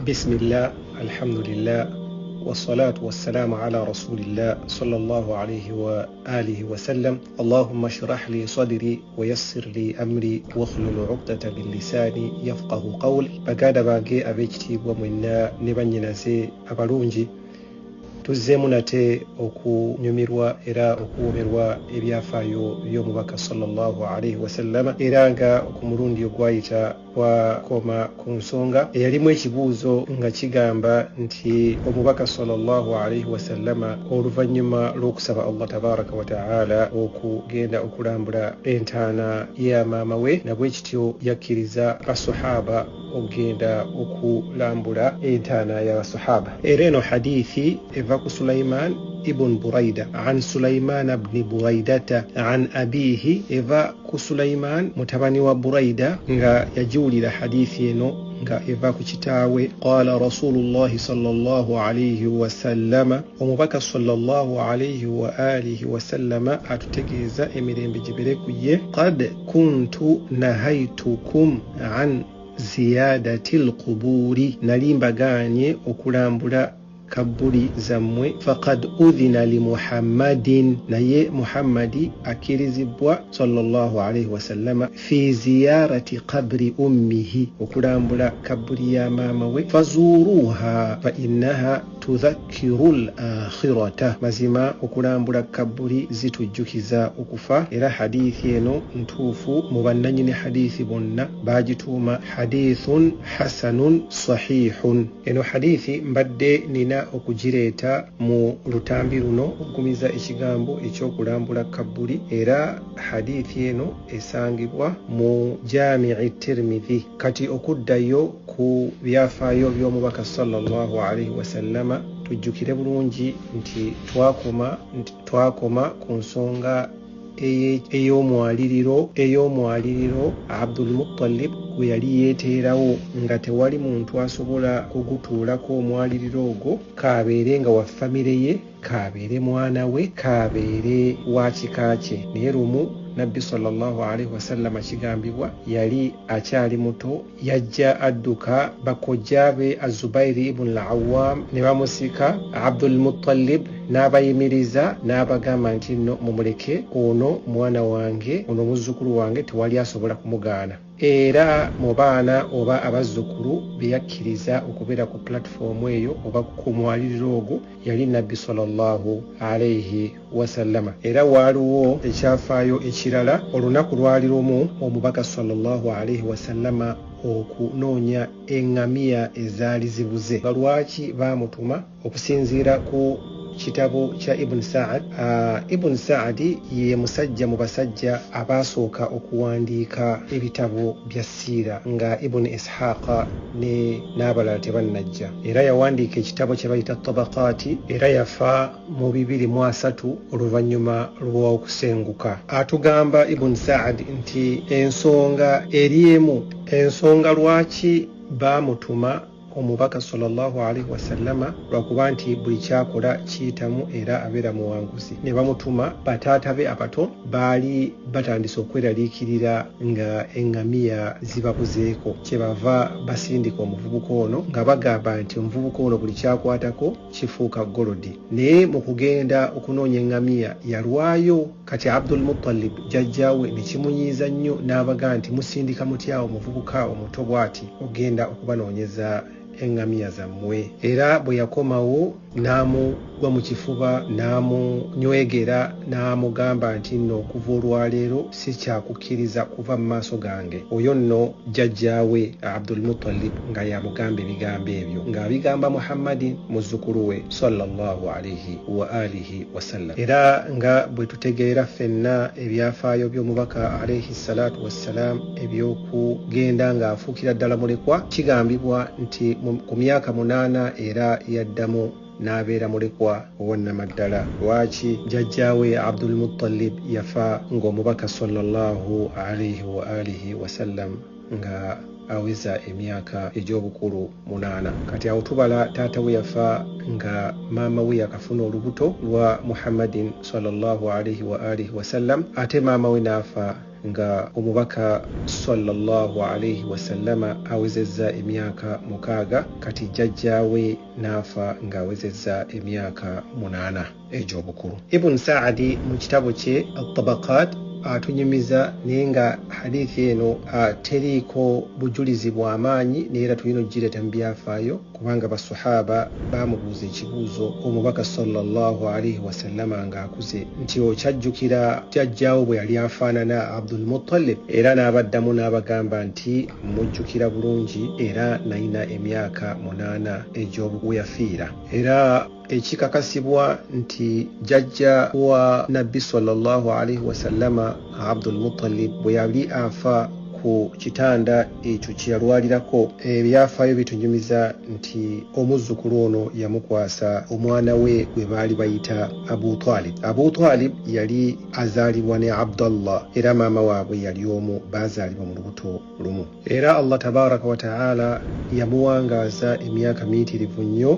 Bismillah, alhamdulillah, wassalatu wassalamu ala rasulillah sallallahu alayhi wa alihi wasallam. Allahumma shrah li sadri wa yassir li amri wahlul uqdata min lisani yafqahu qawli. Baganda bange ab'ekitiibwa mwenna ne bannyinaze abalungi, tuzzeemu nate okunyumirwa era okuwoomerwa ebyafaayo by'omubaka sallallahu alaihi wasallama, era nga ku mulundi ogwayita twakoma ku nsonga eyalimu ekibuuzo nga kigamba nti omubaka sallallahu alaihi wasallama oluvannyuma lw'okusaba Allah tabaraka wa taala okugenda okulambula entaana ya maama we, nabwe kityo yakkiriza basahaba okugenda okulambula entaana y'abasahaba. Era eno hadithi eva ku Sulaiman ibn Buraida, an Sulaiman bni Buraidata an abihi, eva ku Sulaiman mutabani wa Buraida nga yagiwulira hadithi eno nga eva ku kitaawe. Qala rasulullahi sallallahu alayhi wasallama, omubaka sallallahu alayhi wa alihi wasallama atutegeeza emirembe gibere ku ye, qad kuntu nahaitukum an ziyadati lquburi, nali mbagaanye okulambula kabbuli zammwe. Faqad udhina li Muhammadin, naye Muhammadi akkirizibwa sallallahu alaihi wasallama fi ziyarati qabri ummihi, okulambula kabbuli ya maama we. Fazuruha fa innaha tudhakkiru l akhirata, mazima okulambula kabbuli zitujjukiza okufa. Era hadithi eno ntuufu, mu bannanyini hadithi bonna bagituuma hadithun hasanun sahihun. Eno hadithi mbadde nina okugireeta mu lutambi luno okuggumiza ekigambo ekyokulambula kabbuli, era hadithi eno esangibwa mu Jamii Tirmidhi. Kati okuddayo ku byafaayo by'omubaka sallallahu alaihi wasallama, tujjukire bulungi nti twakoma ku nsonga ey'omwaliriro Abdul Muttalib gwe yali yeeteerawo nga tewali muntu asobola kugutuulako omwaliriro ogwo, k'abeere nga wa famire ye, k'abeere mwana we, k'abeere wa kika kye. Naye lumu Nabbi sallallahu alaihi wasallama kigambibwa yali akyali muto, yajja adduka bakojja be Azubairi ibn al-Awwam ne bamusika, Abdul Muttalib n'abayimiriza n'abagamba nti nno mumuleke ono mwana wange, ono muzzukulu wange, tewali asobola kumugaana. Era mu baana oba abazzukulu be yakkiriza okubeera ku platform eyo oba ku mwaliriro ogwo yali Nabbi sallallahu alaihi wasallama. Era waaliwo ekyafaayo ekirala, olunaku lwali lumu omubaka sallallahu alaihi wasallama okunoonya eŋŋamiya ezaali zibuze. Nga lwaki baamutuma? Okusinziira ku kitabo kya Ibn Saad, Ibn Saad ye musajja mu basajja abaasooka okuwandiika ebitabo bya siira nga Ibn Ishaqa ne n'abalala tebannajja. Era yawandiika ekitabo kye bayita Tabaqaati, era yafa mu 230 oluvannyuma lw'okusenguka. Atugamba Ibn Saad nti ensonga eri emu, ensonga lwaki baamutuma omubaka sallallahu alaihi wasallama, lwakuba nti buli kyakola kiyitamu era abeera muwanguzi. Ne bamutuma, bataata be abato baali batandise okweraliikirira nga eŋŋamiya zibabuzeeko, kyebava basindika omuvubuka ono nga bagamba nti omuvubuka ono buli kyakwatako kifuuka golodi. Naye mu kugenda okunoonya eŋŋamiya yalwayo. Kati Abdul Muttalib jjajjaawe ne kimunyiiza nnyo n'abaga nti musindika mutya omuvubuka omuto bw'ati okugenda okubanoonyeza eŋŋamiya zammwe. Era bwe yakomawo n'amugwa mu kifuba n'amunywegera n'amugamba nti nno okuva olwaleero sikyakukkiriza kuva mu maaso gange. Oyo nno jjajjaawe Abdul Muttalib nga yamugamba ebigambo ebyo, ng'abigamba Muhammadi muzzukulu we sallallahu alaihi wa alihi wasallam. Era nga bwe tutegeera ffenna ebyafaayo by'omubaka alaihi salatu wassalam eby'okugenda ng'afuukira ddala mulekwa, kigambibwa nti ku myaka 8 era yaddamu n'abeera mulekwa owannamaddala. Lwaki? Jjajjaawe Abdul Muttalib yafa ng'omubaka sallallahu alaihi wa alihi wasallam nga aweza emyaka egy'obukulu 8. Kati awo tubala taata we yafa nga maama we yakafuna olubuto lwa Muhammadin sallallahu alaihi wa alihi wasallam, ate maama we n'afa nga omubaka sallallahu alaihi wasallama awezezza emyaka mukaaga kati jjajjaawe n'afa ng'awezezza emyaka munaana egy'obukulu. Ibn Saadi mu kitabo kye At-Tabaqat atunyumiza naye nga hadithi eno teriiko bujulizi bwa maanyi naye era tulina okugireeta mu byafaayo kubanga basahaba baamubuuza ekibuuzo omubaka sallallahu alaihi wasallama ng'akuze nti okyajjukira jjajjaawo bwe yali afaanana Abdul Muttalib era n'abaddamu n'abagamba nti mujjukira bulungi era nalina emyaka munaana egy'obu yafiira era ekikakasibwa nti jjajja wa nabbi sallallahu alaihi wasallama Abdul Muttalib bwe yali afa ku kitanda ekyo kye yalwalirako ebyafaayo bitunyumiza nti omuzzukulu ono yamukwasa omwana we gwe baali bayita Abu Talib. Abu Talib yali azaalibwa ne Abdallah era maama waabwe yali omu, baazaalibwa mu lubuto lumu. Era Allah tabaraka wa taala yamuwangaaza emyaka miyitirivu nnyo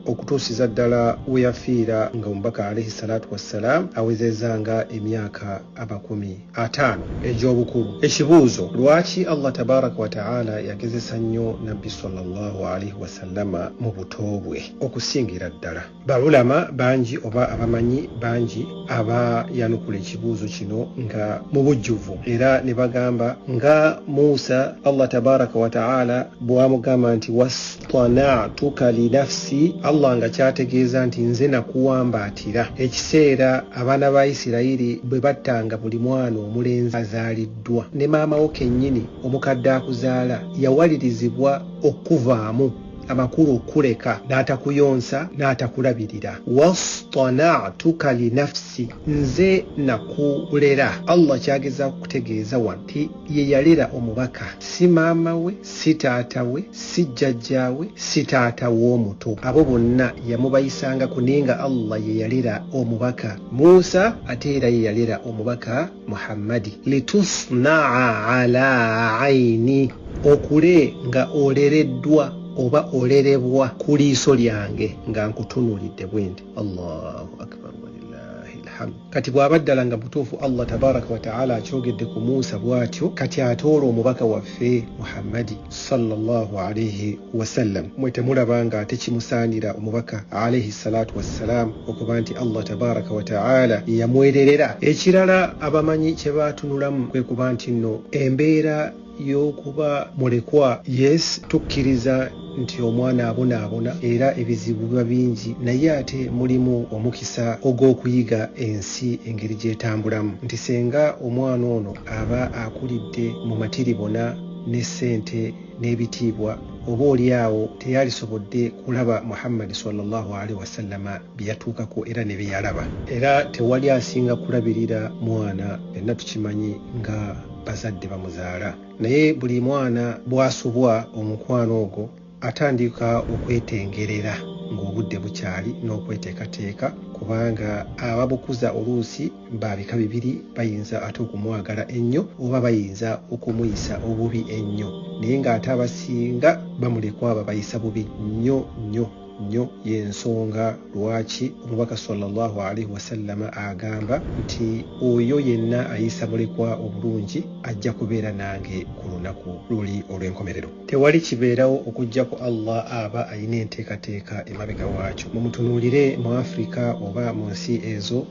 okutuusiza ddala we yafiira nga omubaka alaihi salatu wassalam awezezza nga emyaka 50 egy'obukulu. Ekibuuzo, Lwaki Allah tabaraka wa taala yagezesa nnyo Nabbi sallallahu alaihi wasallama mu buto bwe okusingira ddala? Ba ulama bangi oba abamanyi bangi abayanukula ekibuuzo kino nga mu bujjuvu era ne bagamba nga Musa Allah tabaraka wa taala bwamugamba nti wastanatuka linafsi, Allah nga kyategeeza nti nze nakuwambaatira ekiseera abaana ba Isirayiri bwe battanga buli mwana omulenzi azaaliddwa ne maama wo kennyini omukadde akuzaala yawalirizibwa okukuvaamu amakulu okuleka n'atakuyonsa n'atakulabirira. Wastanatuka linafsi, nze nakulera. Allah kyagezaako kutegeeza wano nti ye yalera omubaka, si maama we, si taata we, si jjajjaawe, si taata w'omuto, abo bonna yamubayisangako naye nga Allah ye yalera omubaka Musa ate era ye yalera omubaka Muhammadi. Litusnaa ala aini, okule nga olereddwa oba olerebwa ku liiso lyange nga nkutunuulidde bwendi. Allahu akbar walillahi alhamd. Kati bw'aba ddala nga mutuufu Allah tabaraka wa taala akyogedde ku Musa bw'atyo, kati ate olwo omubaka waffe Muhammadi sallallahu alaihi wasallam mwe temulaba nga ate kimusaanira omubaka alaihi salatu wassalam okuba nti Allah tabaraka wa taala yamwererera? Ekirala abamanyi kye baatunulamu kwe kuba nti nno embeera y'okuba mulekwa, yes tukkiriza nti omwana abonaabona era ebizibu biba bingi, naye ate mulimu omukisa ogw'okuyiga ensi engeri gy'etambulamu nti senga omwana ono aba akulidde mu matiribona ne ssente n'ebitiibwa oba oli awo teyalisobodde kulaba Muhammadi swallallahu alaihi wasallama bye yatuukako era ne bye yalaba. Era tewali asinga kulabirira mwana, ffenna tukimanyi nga bazadde bamuzaala. Naye buli mwana bw'asubwa omukwano ogwo atandika okwetengerera ng'obudde bukyali n'okweteekateeka kubanga ababukuza oluusi ba bika bibiri, bayinza ate okumwagala ennyo oba bayinza okumuyisa obubi ennyo naye ng'ate abasinga bamulekwa babayisa bubi nnyo nnyo nnyo. Y'ensonga lwaki omubaka sallallahu alaihi wasallama agamba nti oyo yenna ayisa mulekwa obulungi ajja kubeera nange ku lunaku luli olw'enkomerero. Tewali kibeerawo okuggyako Allah aba alina enteekateeka emabega waakyo. Mumutunuulire mu Afrika oba mu nsi ezo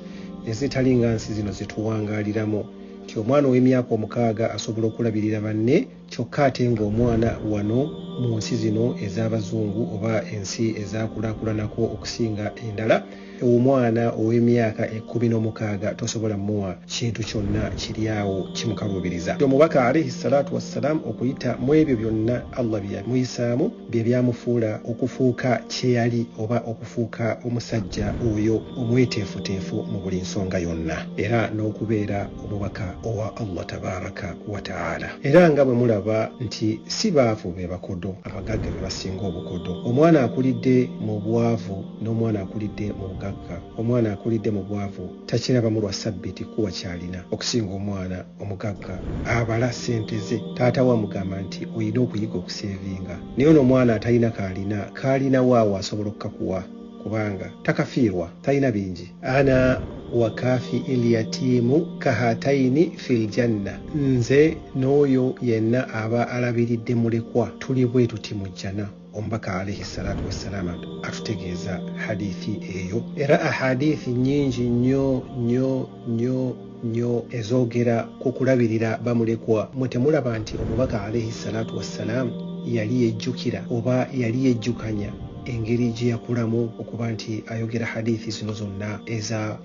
ezitali nga nsi zino ze tuwangaaliramu nti omwana ow'emyaka omukaaga asobola okulabirira banne kyokka ate ng'omwana wano mu nsi zino ez'Abazungu oba ensi ezaakulaakulanako okusinga endala omwana ow'emyaka 16 tosobola muwa kintu kyonna kiri awo kimukaluubiriza. Omubaka alaihi salaatu wassalam okuyita mu ebyo byonna Allah bye yamuyisaamu bye byamufuula okufuuka kye yali oba okufuuka omusajja oyo omweteefuteefu mu buli nsonga yonna era n'okubeera omubaka owa Allah tabaraka wa taala. Era nga bwe mulaba nti si baavu be bakodo, abagagga be basinga obukodo. Omwana akulidde mu bwavu n'omwana akulidde mu bugagga, omwana akulidde mu bwavu takirabamu lwa sabbiiti kuwa ky'alina okusinga omwana omugagga abala ssente ze. Taata we amugamba nti olina okuyiga okuseevinga naye ono omwana atalina k'alina, k'alina waawo asobola okukakuwa kubanga takafiirwa, talina bingi. Ana. wa kafiil yatiimu kahataini fil janna, nze n'oyo yenna aba alabiridde mulekwa tuli bwe tuti mu jjana. Omubaka alaihi salatu wassalaamu atutegeeza hadithi eyo. Era ahadithi nnyingi nnyo nnyo nnyo nnyo ezoogera ku kulabirira bamulekwa. Mwe temulaba nti omubaka alaihi salatu wassalaamu yali yejjukira oba yali yejjukanya engeri gye yakulamu okuba nti ayogera hadithi zino zonna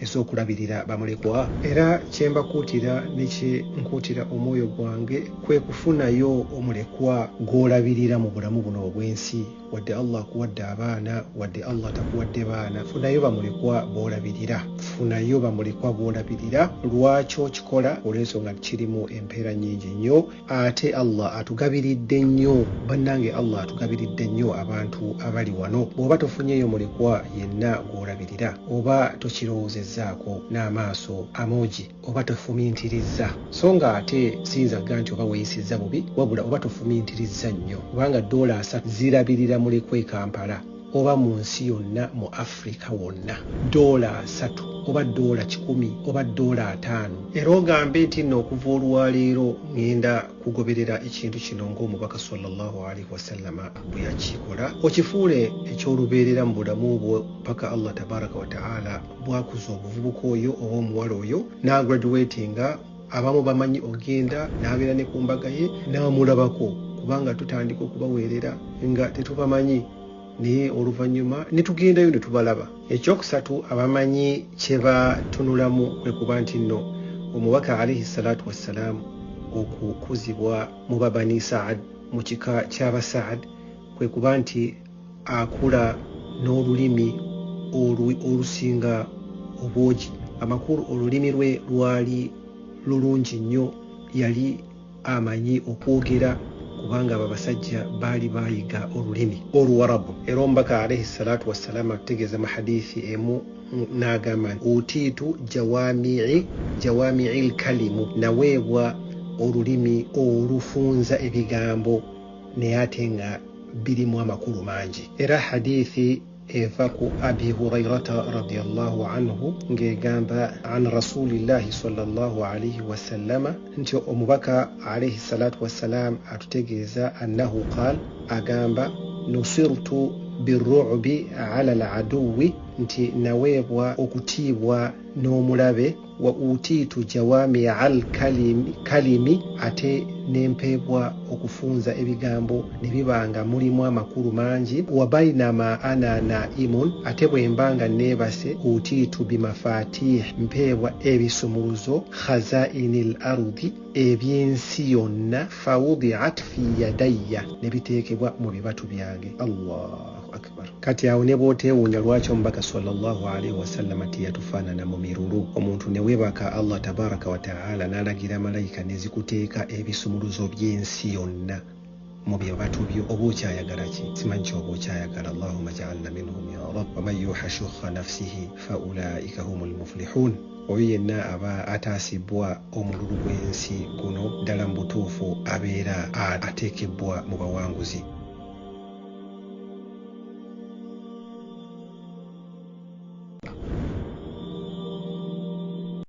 ez'okulabirira bamulekwa? Era kye mbakuutira ne kye nkuutira omwoyo gwange kwe kufunayo omulekwa gw'olabirira mu bulamu buno obw'ensi. Wadde Allah akuwadde abaana, wadde Allah takuwadde baana, funayo bamulekwa b'olabirira. Funayo bamulekwa b'olabirira. Lwaki okikola? Olw'ensonga nti kirimu empeera nnyingi nnyo. Ate Allah atugabiridde nnyo. Bannange Allah atugabiridde nnyo abantu abali wano. Bw'oba tofunyeeyo mulekwa yenna gw'olabirira, oba tokirowoozezzaako n'amaaso amoogi, oba tofumintirizza, so nga ate siyinza kugamba nti oba weeyisizza bubi, wabula oba tofumintirizza nnyo, kubanga $3 zirabirira mulekwa e Kampala oba mu nsi yonna, mu Africa wonna. $3 oba $100 oba $50. Era ogambe nti nno okuva olwaleero ŋŋenda kugoberera ekintu kino ng'omubaka sallallahu alaihi wasallama bwe yakikola, okifuule eky'olubeerera mu bulamu bwo paka Allah tabaraka wa taala bwakuza omuvubuka oyo oba omuwala oyo n'agraduatinga. Abamu bamanyi ogenda n'abeera ne ku mbaga ye n'amulabako, kubanga tutandika okubaweerera nga tetubamanyi, naye oluvannyuma ne tugendayo ne tubalaba. Ekyokusatu abamanyi kye batunulamu kwe kuba nti nno omubaka alaihi salatu wassalaamu okukuzibwa mu babani Saad, mu kika ky'aba Saad, kwe kuba nti akula n'olulimi olusinga obwogi. Amakulu olulimi lwe lwali lulungi nnyo, yali amanyi okwogera kubanga abo abasajja baali bayiga olulimi Oluwarabu. Era omubaka alaihi salatu wassalaamu atutegeeza mu hadithi emu n'agamba nti utiitu jawami'i lkalimu, naweebwa olulimi olufunza ebigambo naye ate nga birimu amakulu mangi. Era hadithi eva ku Abi Hurairata radiallahu anhu ng'egamba an rasulillahi sallallahu alaihi wasallama nti omubaka alaihi salatu wassalam atutegeeza annahu qal, agamba nusirtu birru'bi ala aladuwi, nti naweebwa okutiibwa n'omulabe, wa utiitu jawamia al kalimi, ate nempeebwa okufunza ebigambo ne biba nga mulimu amakulu mangi, wa bainama ana naimun, ate bwe mba nga neebase, utiitu bimafatih, mpeebwa ebisumuluzo, khazaini l ardi, eby'ensi yonna, fawudiat fi yadayya, ne biteekebwa mu bibatu byange. Allahu akbar. Kati awo ne bw'oteewuunya lwaki omubaka sallallahu alaihi wasallama teyatufaanana mu mirulu. Omuntu ne weebaka Allah tabaraka wa taala n'alagira malayika ne zikuteeka ebisumuluzo by'ensi yonna mu bibatu byo, oba okyayagala ki? Simanyi kyoba okyayagala. Allahumma jaalna minhum ya rab. Waman yuha shukha nafsihi faulaika humul muflihun. Oyo yenna aba ataasibwa omululu gw'ensi guno, ddala mu butuufu abeera ateekebwa mu bawanguzi.